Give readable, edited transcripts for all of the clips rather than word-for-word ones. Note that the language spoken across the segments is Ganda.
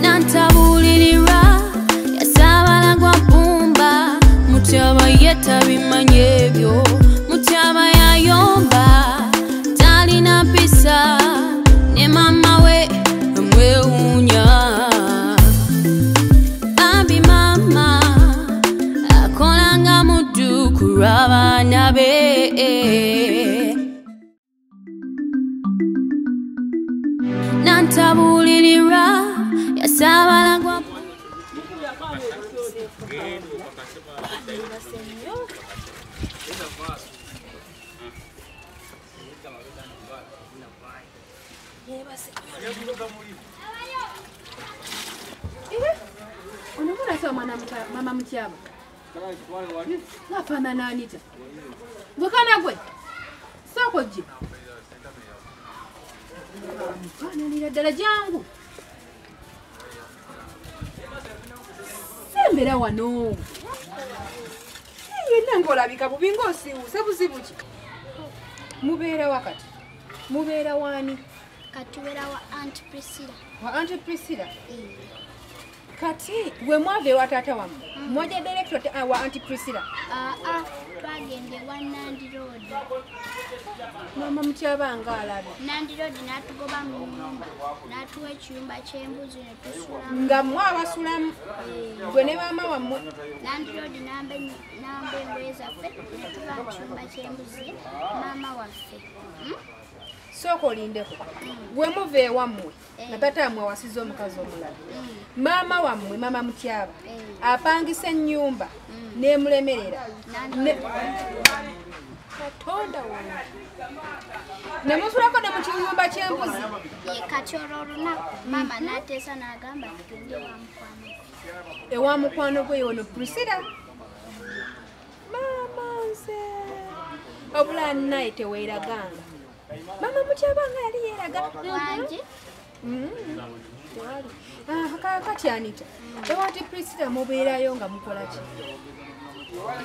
Nantabulirirwa yasabala gwa ppumba, Mutyaba ye tabimanyi ebyo, Mutyaba yayomba talina mpisa, ne maama we amwewuunya. Bambi maama akolanga muddu ku lw'abaana be. Nantabulirirwa yasabala gwa Ono mwana mama Mutyaba. Nafaanana Anita. Gwe kana gwe. Sooka ojje. Nfaananira ddala jangu. Sembera wano. Yenna ng'olabika bubi ng'osiiwuuse buzibu ki? Mubeera wa kati? Mubeera w'ani? Katubeera wa Aunt Priscilla. Wa Aunt Priscilla? Kati gwe mwava ewa taata wammwe, mwajja direct wa Aunt Priscilla? Twagenda ewa Nandi Road. Maama Mutyaba ng'alabye. Nandi Road n'atugoba mu nnyumba, n'atuwa ekiyumba ky'embuzi ne tusulamu. Nga mmwe abasulamu? Gwe ne maama wammwe? Nandi Road n'amba engoye zaffe ne tuva mu kiyumba ky'embuzi maama waffe. Sooka olindeko. Gwe muva ewammwe nga taata wammwe awasizza omukazi omulala. Maama wammwe, maama Mutyaba, apangisa ennyumba n'emulemerera. Katonda wange. Ne musulako ne mu kiyumba ky'embuzi. Kati olwo olunaku maama n'ateesa n'agamba tugende ewa mukwano gwe. Ewa mukwano gwe ono Priscilla. Maama nze. Wabula naye teweeraganga. Mama Mutyaba nga yali yeeraga. Wangi? Tewali. Kati Anita, ewa Aunt Priscilla mubeerayo nga mukola ki?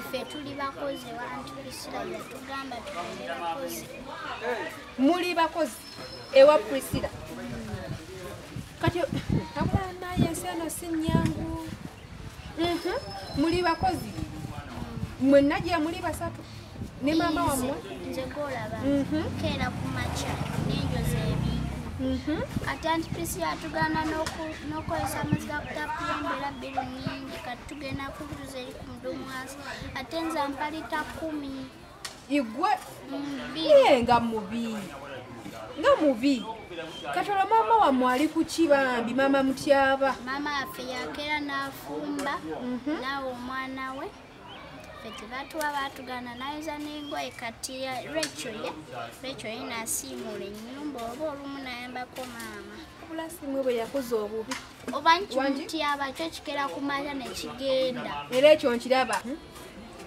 Ffe tuli bakozi wa Aunt Priscilla, yatugamba tubeere bakozi. Muli bakozi ewa Priscilla. Kati abula naye ensi eno si nnyangu. Muli bakozi. Mwenna gye muli basatu. Ne maama wammwe? Nze gw'olaba nkeera ku makya n'enjoza ebintu. Kati Aunt Priscilla atugaana n'okukozesa amazzi ga kutapu y'embeera bbiri nnyingi, kati tugenda kujuza eri ku mudumu wansi, ate nze ampa lita 10. Igwe? Ye nga mubi. Nga mubi. Kati olwo maama wammwe ali ku ki bambi, maama Mutyaba? Maama waffe yakeera n'afumba, n'awa omwana we. Ffe tebatuwa baatugaana n'ayoza n'engoye. Kati Rachel ye n'asiimuula ennyumba oba olumu n'ayambako maama. Wabula si mwe bwe yakoze obubi. Oba nti Mutyaba kyo kikeera ku makya ne kigenda. Era ekyo nkiraba.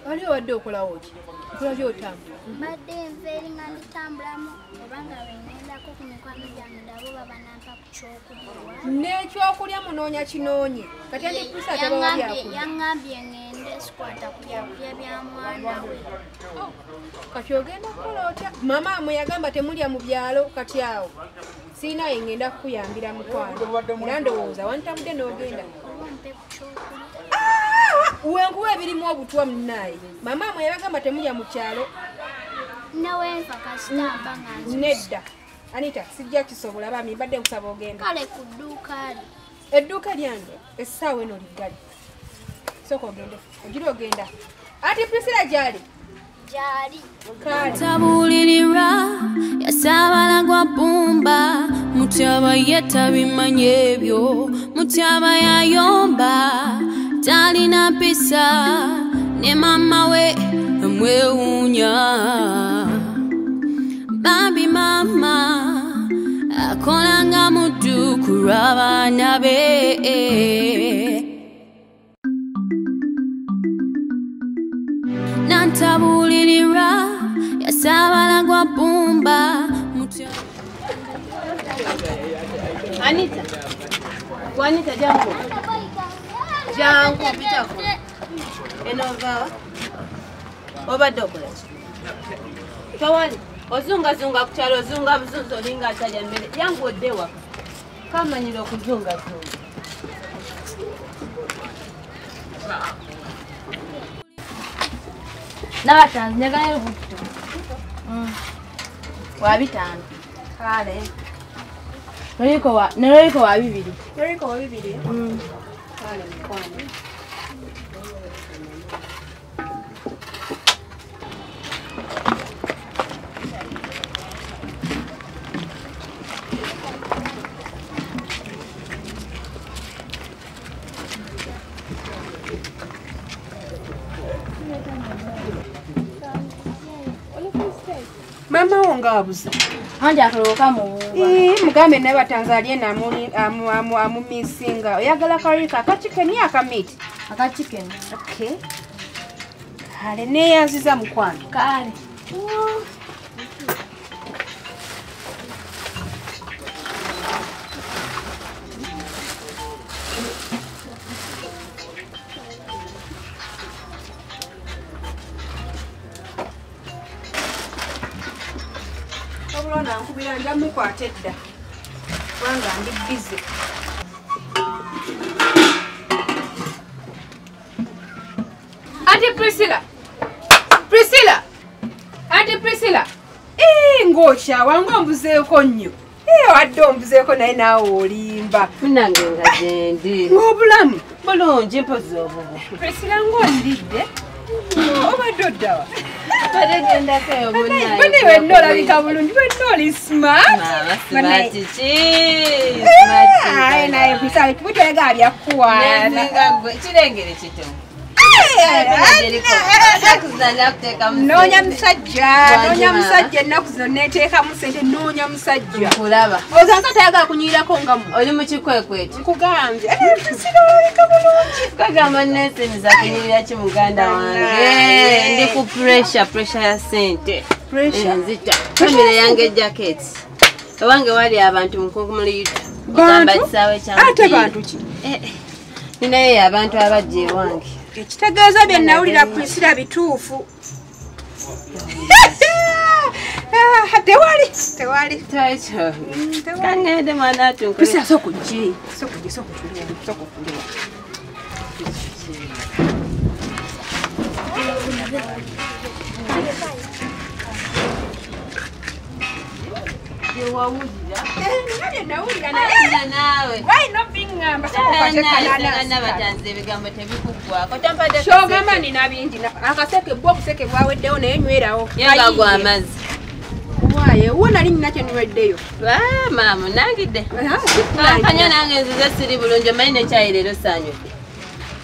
Wali obadde okolawo ki? Okola ki otambula? Mbadde nva eri nga nditambulamu oba nga bwe ŋŋendako ku mikwano gyange ndaba oba banampa ku kyokulya. N'ekyokulya munoonya kinoonye. Kati Aunt Priscilla tabawa byakulya. Yaŋŋambye ŋŋende sikwata ku byakulya bya mwana we. Kati ogenda kukola otya? Maama wammwe yagamba temulya mu byalo kati awo. Sirina we ŋŋenda kukuyambira mukwano. Era ndowooza wantambudde n'ogenda. Oba ompe ku kyokulya. Wenkuwa ebirimu obutwa munnaye. Maama wammwe yabagamba temulya mu kyalo. Newenva kasita mba nga nzuuse. Nedda. Anita, sijja kisobola bambi mbadde nkusaba ogenda. Kale ku dduuka lyo. Edduuka lyange essaawa eno liggale. Sooka ogende. Ogira ogenda. Aunt Priscilla gy'ali? Gy'ali. Kale. Nantabulirirwa yasabala gwa ppumba, Mutyaba ye tabimanyi ebyo, Mutyaba yayomba talina mpisa, ne maama we amwewuunya. Bambi maama akolanga muddu ku lw'abaana be. Nantabulirirwa yasabala gwa ppumba, Mutyaba. Anita, Anita jangu. Jangu pitako. Eno vaawa. Obadde okola ki? Tewali. Ozungazunga ku kyalo ozunga buzunzi olinga atalya mmere. Yangu odde waka. Kamanyira okuzungazunga. Nabatanzi njagala butto. Wa 5. Kale. Neriko wa 2. Neriko wa 2. Kale mukwano. Mama wonga abuza. Anje akoloka mu. Mugambe naye Tanzania na amu misinga. Oyagala karika aka chicken ya aka meat. Aka chicken. Okay. Kale neyanziza mukwano. Kale. Nkubira mukwate edda kubanga ndi busy. Auntie Priscilla! Priscilla! Auntie Priscilla! Ng'okyawa ng'ombuzeeko nnyo. Wadde ombuzeeko naye naawe olimba. Munnange nga gyendi. Ng'obulamu? Bulungi mpozi obubu. Priscilla ng'ondidde. Obadde oddawa? Bane wenna olabika bulungi, wenna oli smart. Smart ki? Aye naye Priscilla tubutwega byakuwaana. Nezinga gwe kirengere kito. Noonya musajja, ennaku zino neteekamu ssente noonya musajja. Nkulaba. Ozanza tayagala kunyiirako nga mu. Oli mu kikwekweto. Nkugambye. Priscilla olabika bulungi. Kagamba neesemiza kunyirira ki muganda wange. Ndi ku pressure ya ssente. Pressure? Nzita. Famire yange jacket. Ewange wali abantu mukunkumuliyita. Ogamba kisaawe kya Ate bantu ki? Ninayo abantu abajja ewange. Ekitegeeza bye nawulira Priscilla bituufu. Tewali. Kangende mwana atu. Priscilla soko nje. Soko tulia. Wawulira. Nabye nawulira nawe. Why not bingamba nabatanze ebigambo tebikuggwako. Tampadde kyogamba nina bingi. Akaseke bwo obuseke bwaweddewo naye nywerawo. Yenga gwa amazzi. Waaye wo nali nina kye nyweddeyo. Maama nangidde. Akanywa nange nzize siri bulungi omanyi ne kyayi leero saanywedde.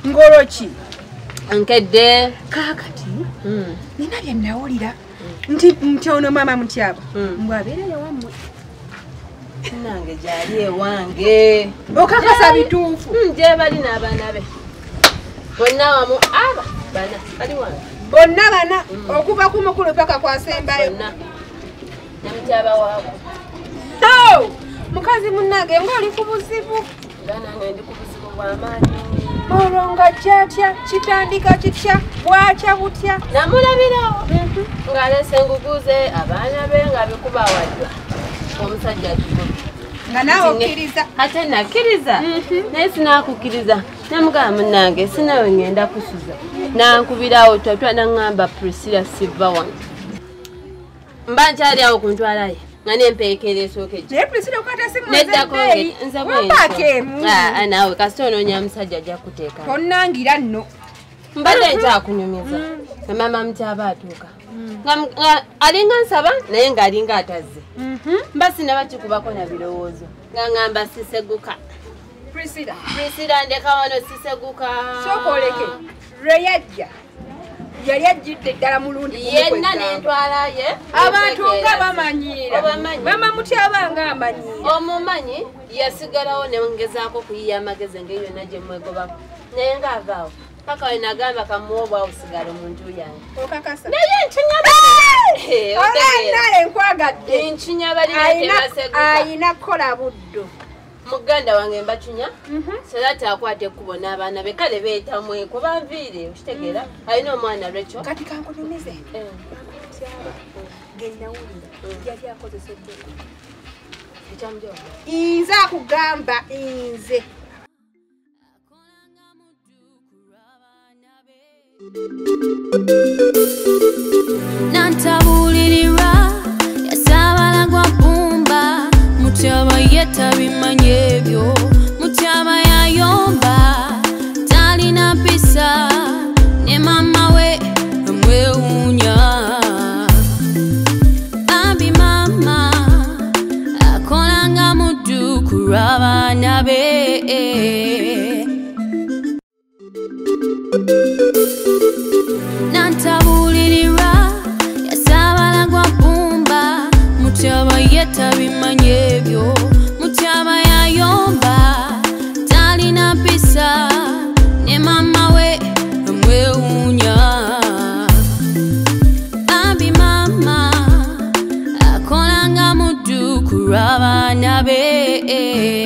Ngolo ki? Nkedde. Kaakati nina bye nawulira. Nti ono maama Mutyaba. Mbw abeereyo wammwe. Nange gyali ewange. Okakasa bituufu. Gye bali n'abaana be. Bonna wamu aba bana bali wange. Bonna bana okuva ku mukulu paka kwasembayo. Bonna. Ne Mutyaba waabwe. Mukazi munnange ng'oli ku buzibu. Nga nange ndi ku buzibu bw'amaanyi. Olwo nga kyatya kitandika kitya bwakya butya. Namulabirawo. Ng'aleese engugu ze abaana be nga bikuba waddwa. Omusajja atugobye. Nga naawe okkiriza. Ate nakkiriza. Naye sinaakukkiriza. Namugamba munnange sinawe ngenda kusuza. Nankubirawo twatwa naŋŋamba Priscilla siva wano. Mba nkyali awo ku ntwalaye. Nga nempeekera esooka ejja. Naye Priscilla okwata essimu nze Nze wampaako emu. Naawe kasita onoonya musajja ajja kukuteeka. Tonnangira nno. Mbadde nkyakunyumiza. Maama Mutyaba atuuka. Nga alinga nsaba naye ng'alinga atazze. Mba sinaba kikubako na birowoozo. Nga ŋŋamba siseguka. Priscilla. Priscilla ndeka wano siseguka. Sooka oleke. Lwe yajja. Yali ajjidde ddala mulundi yenna n'entwala ye. Abantu nga bamanyiira. Maama Mutyaba nga amanyiira. Omumanyi yasigalawo ne ngezaako okuyiiya amagezi engeri yonna gye mwegobako. Naye ng'avaawo. Paka we nagamba kamuwa obwawusigala mu nju yange. Okakasa. Naye nkinya Naye nkwagadde. Nkinya balina tebaseguka. Ayina kukola buddo. Muganda wange mbakinya. Salati akwate ekkubo n'abaana be kale beetamweko banviire okitegeera. Alina omwana Rachel. Kati kankunyumize. Genawulira yali akozesa eddogo. Nze akugamba nze. Nantabuulirira yasaabala gwa ppumba Mutyaba ye tabimanyi ebyo Mutyaba yayomba talina mpisa ne maama we amwewuunya. Bambi maama akolanga muddu ku lw'abaana be. Nantabuulirira yasaabala gwa ppumba Mutyaba ye tabimanyi ebyo Mutyaba yayomba talina mpisa ne maama we amwewuunya. Bambi maama akolanga muddu ku lw'abaana be.